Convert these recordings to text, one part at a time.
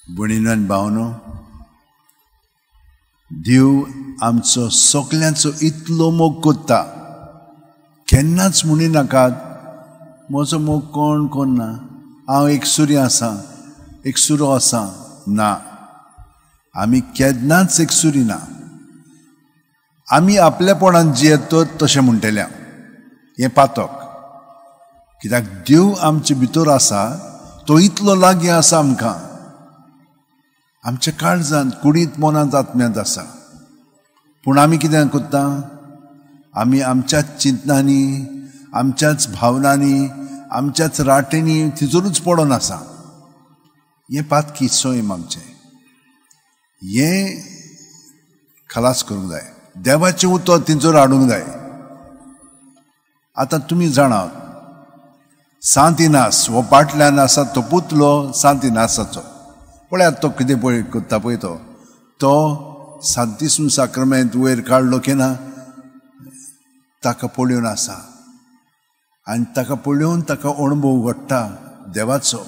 भयणीनो आनी भावनो, देव आमचो सगल्यांचो इतलो मोग करता, केन्नाच म्हणी नाकात म्हजो मोग कोण कोन्ना, हांव एकसुरी आसा, एकसुरो आसा. ना, आमी केन्नाच एकसुरी ना. आमी आपलेपणान जियेत तशें म्हणटले हें पातक, कित्याक देव आमचे भितर आसा, तो इतलो लागीं आसा आमकां, आमच्या काळजांत, कुडींत, मनांत, आत्म्यांत आसा. पूण आमी कितें करता? आमी आमच्याच चिंतनांनी, आमच्याच भावनांनी, आमच्याच राटींनी तितूनच पडोन आसा. हें पातकी सैम आमचें, हें खलास करूंक जाय. देवाचें उतर तिंचोर हाडूंक जाय. आतां तुमी जाणात, सांत इनास हो पाटल्यान आसा तो पुतलो सांत इनासाचो. पळयात तो कितें पळय करता पळय, तो तो सांतिस्म साक्रमेंत वयर काडलो की ना, ताका पळोवन आसा आनी ताका पळोवन ताका अणभव घडटा देवाचो,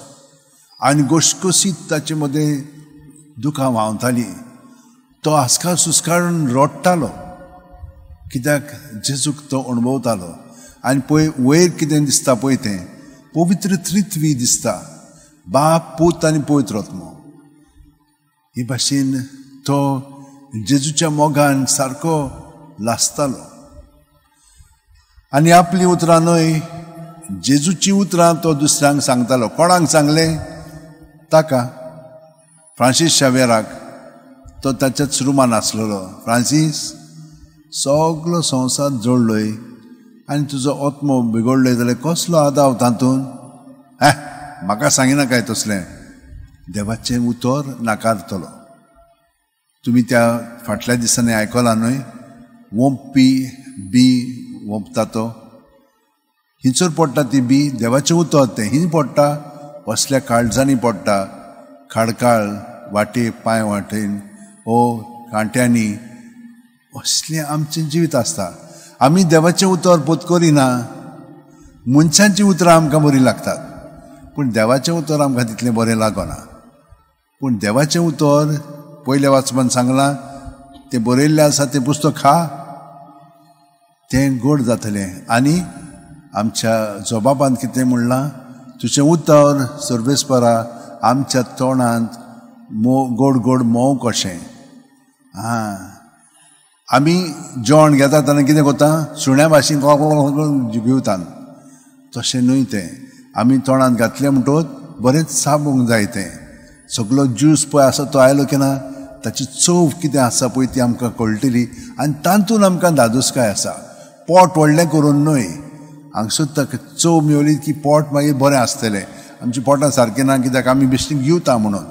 आनी गोशकोशीत ताचे मदें दुखां व्हांवतालीं. तो आसकार सुस्कारून रडटालो, कित्याक जेजूक तो अणभवतालो. आनी पळय वयर कितें दिसता पळय, तें पवित्र त्रित्वी दिसता, बाप, पूत आनी पवित्र आत्मो. हे भाशेन तो जेजूच्या मोगान सारको लासतालो. आनी आपलीं उतरां न्हय, जेजूचीं उतरां तो दुसऱ्यांक सांगतालो. कोणाक सांगलें? ताका, फ्रांसीस शावेराक. तो ताच्याच रुमान आसलेलो. फ्रांसीस, सगलो संवसार जोडलोय आनी तुजो आत्मो बिगडलोय जाल्यार कसलो आदाव तातूंत? हें म्हाका सांगिना काय तसलें. देवाचें उतर नाकारतलो. तुमी त्या फाटल्या दिसांनी आयकलां न्हय, वोंपी बी वोंपता तो, हिंचर पडटा ती बी, देवाचें उतर तें हिंच पडटा, असल्या काळजांनी पडटा, खाडकाळ वाटे पांय वाटेन ओ कांट्यांनी, असलें आमचें जिवीत आसता. आमी देवाचें उतर पोत करिना, मनशांचीं उतरां आमकां बरीं लागतात, पूण देवाचें उतर आमकां तितलें बरें लागना. पूण देवाचें उतर पयल्या वाचपान सांगलां, तें बरयल्लें आसा, तें पुस्तक खा, तें गोड जातलें. आनी आमच्या जोबाबान कितें म्हणलां, तुजें उतर सर्वेस्परा आमच्या तोंडांत गोड गोड म्होंव कशें. आं, आमी जेवण घेता तेन्ना कितें करता, सुण्या भाशेन घेवता, तशें न्हय तें. आमी तोंडांत घातलें म्हणटकच बरेंच चाबूंक जाय. तें सगलो ज्यूस पळय आसा तो आयलो की ना, ताची चव कितें आसा पळय ती आमकां कळटली, आनी तातूंत आमकां धादोसकाय आसा. पोट व्हडलें करून न्हय, हांगसर ताका चव मेवली की पोट मागीर बरें आसतलें. आमची पोटां सारकें ना कित्याक आमी बेश्टी घेवता म्हणून.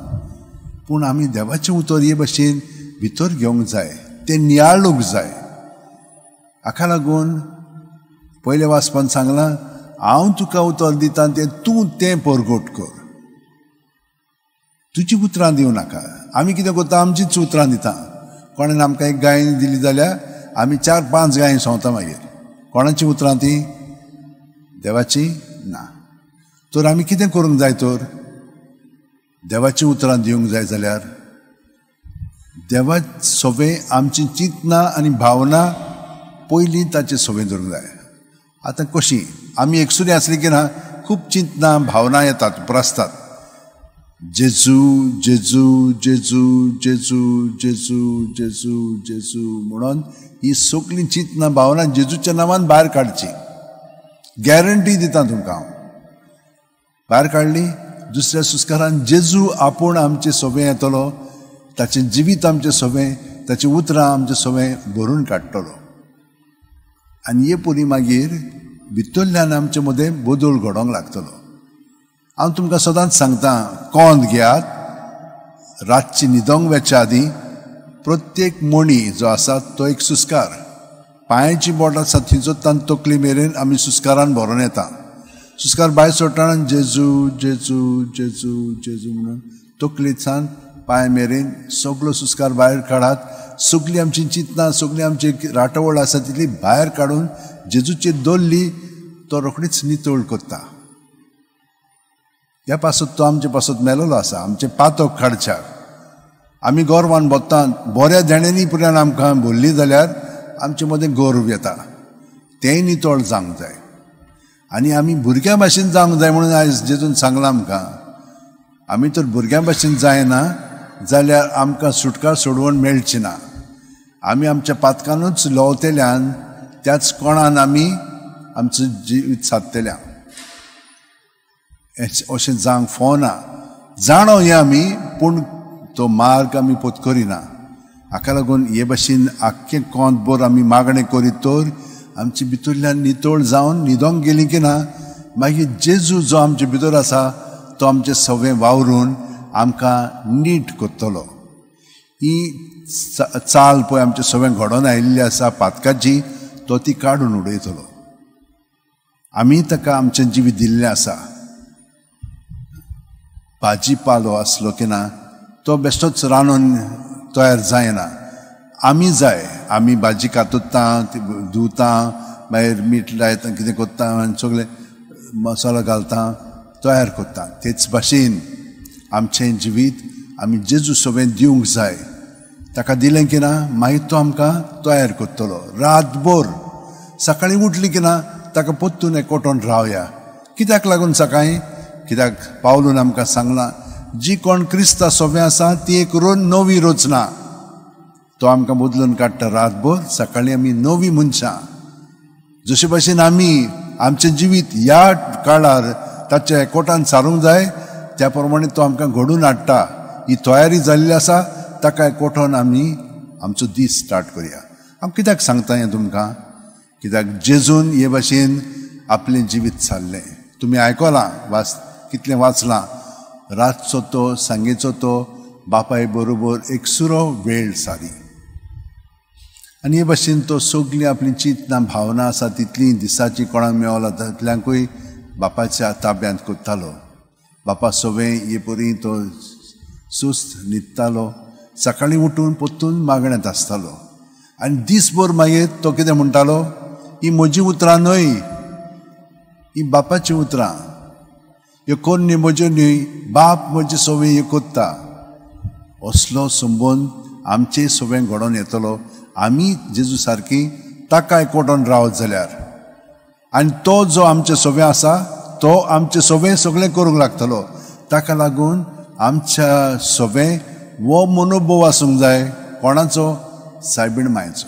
पूण आमी देवाचें उतर हे भाशेन भितर घेवंक जाय, तें नियाळूंक जाय. हाका लागून पयल्या वाचपान सांगलां, हांव तुका उतर दिता तें तूं तें परगट कर, तुजी उतरां दिवं नाका. आमी कितें करता, आमचीच उतरां दिता. कोणें आमकां एक गाय दिली जाल्यार आमी 4-5 गायी सोंवता मागीर. कोणाची उतरां ती? देवाची ना. तर आमी कितें करूंक जाय? तर देवाची उतरां दिवंक जाय जाल्यार देवा सगळें आमची चिंतना आनी भावना पयलीं ताचे सगळें धरूंक जाय. आतां कशी आमी एकसुरी आसली की ना, खूब चिंतना भावना येतात, उप्रासतात. जेजू जेजू जेजू जेजू जेजू जेजू जेजू म्हणून ही सगळीं चिंतना भावना जेजूच्या नांवान भायर काडची. गॅरंटी दिता तुमकां हांव. भायर काडली, दुसऱ्या सुस्कारान जेजू आपूण आमचे सोबें येतलो, ताचें जिवीत आमचें सोबें, ताचीं उतरां आमचें सोबें भरून काडटलो. आनी हे परी मागीर भितरल्यान आमचे मदें बदल घडोवंक लागतलो. हांव तुमकां सदांच सांगता, कोंद घेयात, रातची न्हिदोंक वेच्या आदीं प्रत्येक मणी जो आसा तो एक सुस्कार, पांयाची बोट आसा थंयचो तान तकली मेरेन आमी सुस्कारान भरोन येता. सुस्कार भायर सोडटना जेजू जेजू जेजू जेजू म्हणून तकलेसान पांय मेरेन सगलो सुस्कार भायर काडात. सगळीं आमची चिंतना, सगळीं आमची राटावळ आसा तितली भायर काडून जेजूचेर दवरली, तो रोखडीच नितळ करता. ह्या पासत तो आमचे पासत मेलोलो आसा, आमचें पातक काडच्याक. आमी गोरवान बोत्ता बऱ्या देण्यांनी पुरान आमकां भरली जाल्यार आमचे मदें गर्व येता, तेंय नितळ जावंक जाय. आनी आमी भुरग्यां भाशेन जावंक जाय म्हणून आयज जेजून सांगलां आमकां. आमी तर भुरग्यां भाशेन जायना जाल्यार आमकां सुटका सोडवण मेळची ना. आमी आमच्या पातकानूच लवतेल्यान त्याच कोणान आमी आमचो जिवीत सादतल्या. अशें जावंक फोना जाणो हें आमी, पूण तो मार्ग आमी पोत करिना. हाका लागून हे भाशेन आख्खें कोंतभर आमी मागणें करीत तर आमचे भितरल्यान नितळ जावन न्हिदोंक गेली की ना, मागीर जेजू जो आमचे भितर आसा तो आमचें सगळें वावरून आमकां नीट करतलो. ही चाल पळय आमचें सगळें घडोवन आयिल्ली आसा पातकाची, तो ती काडून उडयतलो. आमी ताका आमचें जिवीत दिल्लें आसा. भाजी पालो आसलो की ना तो बेश्टोच रांदून तयार जायना. आमी जाय, आमी भाजी कातुता, धुता, मागीर मीठ लायता, कितें करता आनी सगळें मसालो घालता, तयार करता. तेच भाशेन आमचें जिवीत आमी जेजू सगळें दिवंक जाय. ताका दिलें की ना मागीर तो आमकां तयार करतलो. रातभर सकाळीं उठली की ना ताका परतून एकवटोन रावया. कित्याक लागून सकाळीं? कित्याक पावलून आमकां सांगलां, जी कोण क्रिस्ता सोबें आसा ती एक नवी रचना. तो आमकां बदलून काडटा रातभर. सकाळीं आमी नवी मनशां. जशे भाशेन आमी आमचें जिवीत ह्या काळार ताच्या एकवटान सारूंक जाय त्या प्रमाणे तो आमकां घडून हाडटा. ही तयारी जाल्ली आसा, ताका एकवटोन आमी आमचो दीस स्टार्ट करया. हांव कित्याक सांगता हें तुमकां? कित्याक जेजून हे भाशेन आपलें जिवीत सारलें. तुमी आयकलां, कितलें वाचलां, रातचो तो सांगेचो तो बापाय बरोबर एकसुरो वेळ सारी. आनी हे भाशेन तो सगळीं आपलीं चिंतना भावना आसा तितलीं दिसाची कोणाक मेवला तितल्यांकूय बापाच्या ताब्यांत करतालो. बापा सगळें हे परी तो सुस्त न्हिदतालो. सकाळीं उठून परतून मागण्यांत आसतालो. आनी दीसभर मागीर तो कितें म्हणटालो, ही म्हजीं उतरां न्हय, ही बापाचीं उतरां, ह्यो कोण न्ही म्हज्यो न्हय, बाप म्हजे सगळें हें करता. असलो संबंद आमचे सगळें घडोवन येतलो आमी जेजू सारकी ताका एकवटोन रावत जाल्यार. आनी तो जो आमचे सगळें आसा तो आमचें सगळें सगळें करूंक लागतलो. ताका लागून आमच्या सगळें वो मनोभव आसूंक जाय. कोणाचो? सायबीण मायचो.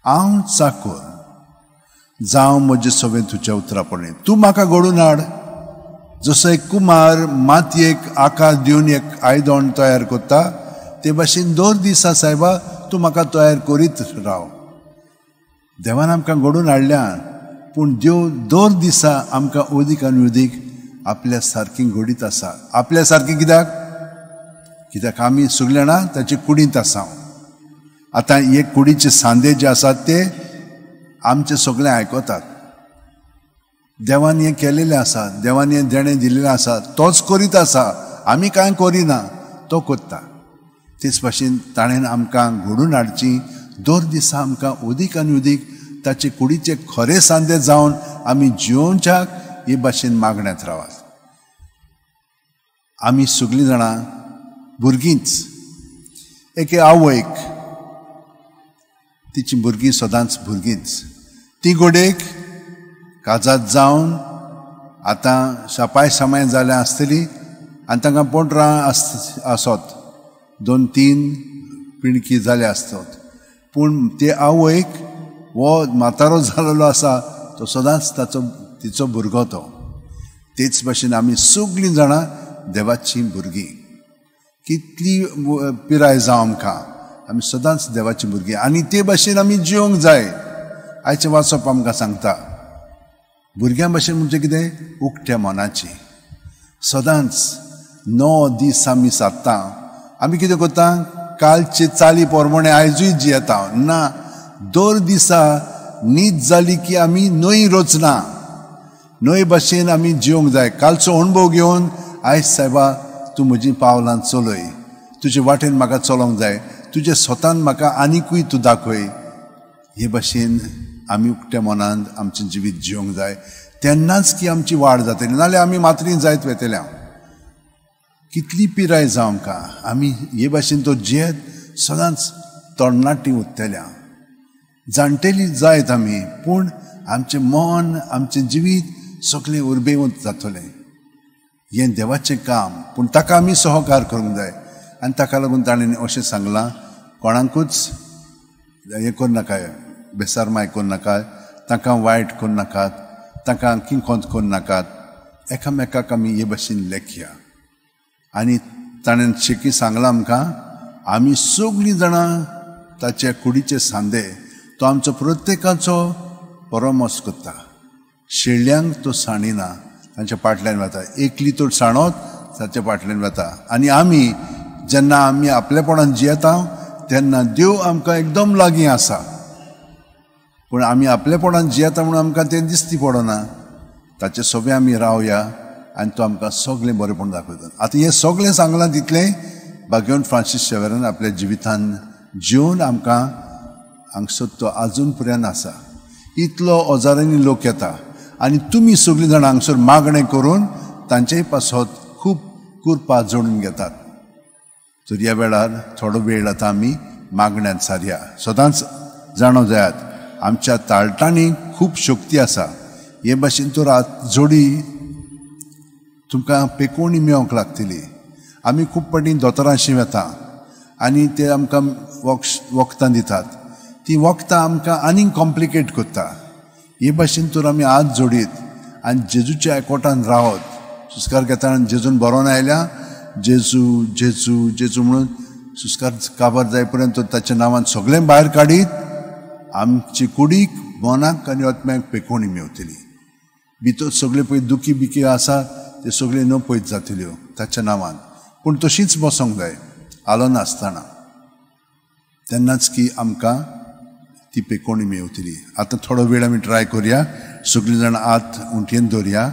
हांव चाकोर जावं म्हजें सगळें तुज्या उतरा प्रमाणे, तूं म्हाका घडून हाड. जसो एक कुमार मातयेक आकार दिवन एक आयदण तयार करता ते भाशेन दर दिसा सायबा तूं म्हाका तयार करीत राव. देवान आमकां घडोवन हाडल्या, पूण देव दर दिसा आमकां अदीक आनी अदीक आपल्या सारकी घडीत आसा. आपल्या सारकी कित्याक? कित्याक आमी सगळे जाणां ताचे कुडींत आसा. आतां हे कुडीचे सांदे जे आसात ते आमचे सगळे आयकतात. देवान हें केलेलें आसा, देवान हें देणें दिल्लें आसा, तोच करीत आसा, आमी कांय करिना, तो करता. तेच भाशेन ताणें आमकां घडून हाडची दर दिसा आमकां अदीक आनी अदीक ताचे कुडीचे खरे सांदे जावन आमी जियोवच्याक हे भाशेन मागण्यांत रावात. आमी सगळीं जाणां भुरगींच. एके आवयक तिची भुरगीं सदांच भुरगींच. ती घोडेक काजात जावन आतां शापाय सामाय जाल्या आसतली आनी तांकां पोटरां आसत, 2-3 पिणकी जाल्या आसत. पूण ते आवयक हो म्हातारो जाल्लो आसा तो सदांच ताचो तिचो भुरगो तो. तेच भाशेन आमी सगळीं जाणां देवाचीं भुरगीं. कितली पिराय जावं आमकां, आमी सदांच देवाचीं भुरगीं आनी ते भाशेन आमी जिवंक जाय. आयचें वाचप आमकां सांगता भुरग्यां भाशेन म्हणजे कितें? उकत्या मनाची. सदांच 9 दीस आमी सादता. आमी कितें करता? कालचे चाली प्रमाणे आयजूय जियेता ना. दर दिसा न्हीद जाली की आमी न्हय रचना, न्हय भाशेन आमी जिवंक जाय. कालचो अणभव घेवन आयज सायबा तूं म्हजी पावलां चलय, तुजे वाटेन म्हाका चलोवंक जाय, तुजे स्वतान म्हाका आनिकूय तूं दाखय. हे भाशेन आमी उकत्या मनान आमचें जिवीत जिवंक जाय. तेन्नाच की आमची वाड जातली, नाल्यार आमी मातरी जायत वेतल्या. कितली पिराय जावं का आमी हे भाशेन तो जियेत सदांच तरणाटी उरतल्या. जाणटेली जायत आमी, पूण आमचें मन आमचें जिवीत सगळें उर्बेवंत जातलें. हें देवाचें काम, पूण ताका आमी सहकार करूंक जाय. आनी ताका लागून ताणें अशें सांगलां, कोणाकूच हें करनाका, बेसारमाय करनाका, तांकां वायट करनाकात, तांकां किंकोत करनाकात, एकामेकाक आमी हे भाशेन लेखया. आनी ताणें शेकी सांगलां आमकां, आमी सगळीं जाणां ताच्या कुडीचे सांदे, तो आमचो प्रत्येकाचो परामर्श करता. शेळ्यांक तो सांडिना, तांच्या फाटल्यान वता. एकली तर सांडत ताच्या फाटल्यान वता. आनी आमी जेन्ना आमी आपलेपणान जियेता तेन्ना देव आमकां एकदम लागीं आसा, पूण आमी आपलेपणान जियेता म्हणून आमकां तें दिसती पडना. ताचे सोबे आमी रावया आनी तो आमकां सगळें बरेंपण दाखयता. आतां हें सगळें सांगलां तितलें भाग्यवंत फ्रांसीस शेवेरान आपल्या जिवितान जिवन आमकां हांगसर तो आजून पर्यंत आसा. इतलो हजारांनी लोक येता आनी तुमी सगळीं जाणां हांगसर मागणें करून तांचेय पासत खूब कुरपा जोडून घेतात. तर ह्या वेळार थोडो वेळ आतां आमी मागण्यांत सारया. सदांच जाणो जायात आमच्या ताळटांनी खूब शक्ती आसा. हे भाशेन तर आत जोडी तुमकां पेकोवणी मेळोंक लागतली. आमी खूब फावटी दोतोरांशी वता आनी ते आमकां वखदां दितात, ती वखदां आमकां आनीक कॉम्प्लिकेट करता. हे भाशेन तर आमी हात जोडीत आनी जेजूच्या एकवटान रावत सुस्कार घेता आनी जेजून बरोवन आयल्या जेजू जेजू जेजू म्हणून सुस्कार काबार जाय पर्यंत ताच्या नांवान सगळें भायर काडीत आमची कुडीक मनाक आनी आत्म्याक पेकोवणी मेवतली. भितर सगळे पळय दुखी बिकी आसा ते सगळे न पयत जातल्यो ताच्या नांवान, पूण तशीच बसोंक जाय आलो नासतना, तेन्नाच की आमकां ती पेकोवणी मेवतली. आतां थोडो वेळ आमी ट्राय करुया. सगळीं जाणां हात उंटयेन दवरया,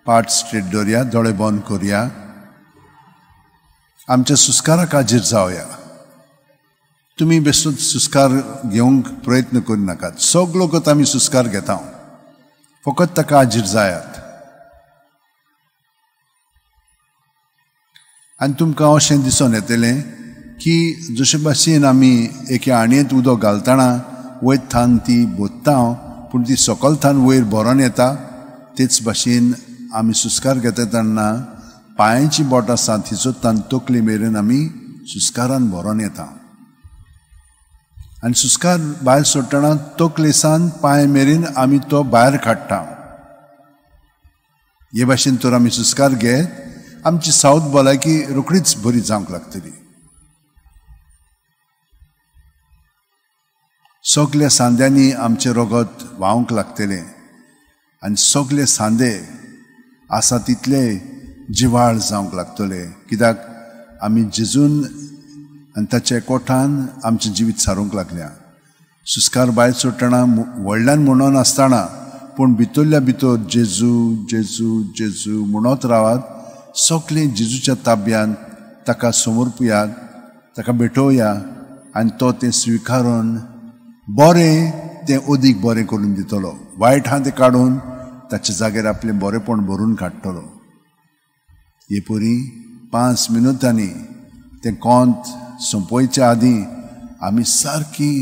पाट स्ट्रेट दवरया, दोळे बंद करुया, आमच्या सुस्काराक हाजीर जावया. तुमी बेसून सुस्कार घेवंक प्रयत्न करूं नाकात. सगलो वखत आमी सुस्कार घेता, फकत ताका हाजीर जायात. आनी तुमकां अशें दिसून येतलें की जशे भाशेन आमी एके आणयेंत उदक घालतना वयर थान ती भोत्ता, पूण ती सकयल थान वयर भरोन येता, तेच भाशेन आमी सुस्कार घेता तेन्ना पांयांची बोट आसा थिचो तान तकली मेरेन आमी सुस्कारान भरोन येता. आनी सुस्कार भायर सोडटना तकलेसान पांय मेरेन आमी तो भायर काडटा. हे भाशेन तर आमी सुस्कार घेत आमची सावथ भलायकी रोखडीच बरी जावंक लागतली. सगल्या सांद्यांनी आमचें रगत व्हांवंक लागतलें आनी सगले सांदे आसा तितले जिवाळ जावंक लागतले, कित्याक आमी जेजून आनी ताच्या एकवटान आमचें जिवीत सारूंक लागल्या. सुस्कार भायर सोडटना व्हडल्यान म्हणून आसतना पूण भितरल्या भितर जेजू जेजू जेजू म्हणत रावात. सगळें जेजूच्या ताब्यान ताका समर्पुयात, ताका भेटोवया आनी तो तें स्विकारून बरें तें अदीक बरें करून दितलो. वायट आहा तें काडून ताच्या जाग्यार आपलें बरेंपण भरून काडटलो. हे परी 5 मिनुटांनी तें कोंत सोंपोवच्या आदीं आमी सारकी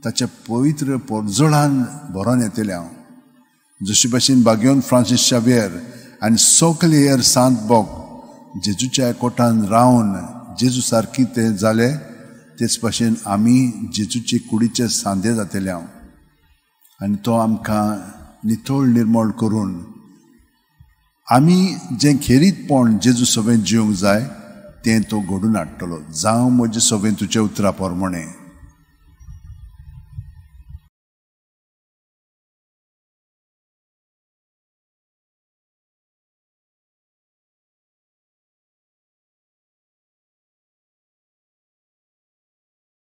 ताच्या पवित्र पोरजोळान भरोन येतले. हांव जशे भाशेन भाग्यवंत फ्रांसीस शावियर आनी सगळे हेर सांत बोक जेजूच्या एकवटान रावन जेजू सारकी ते जाले, तेच भाशेन आमी जेजूचे कुडीचे सांदे जातले. हांव आनी तो आमकां नितळ निर्मळ करून आमी जें खेरीतपण जेजू सवें जिवंक जाय तें तो घडून हाडटलो. जावं म्हजें सवें तुज्या उतरा प्रमाणें.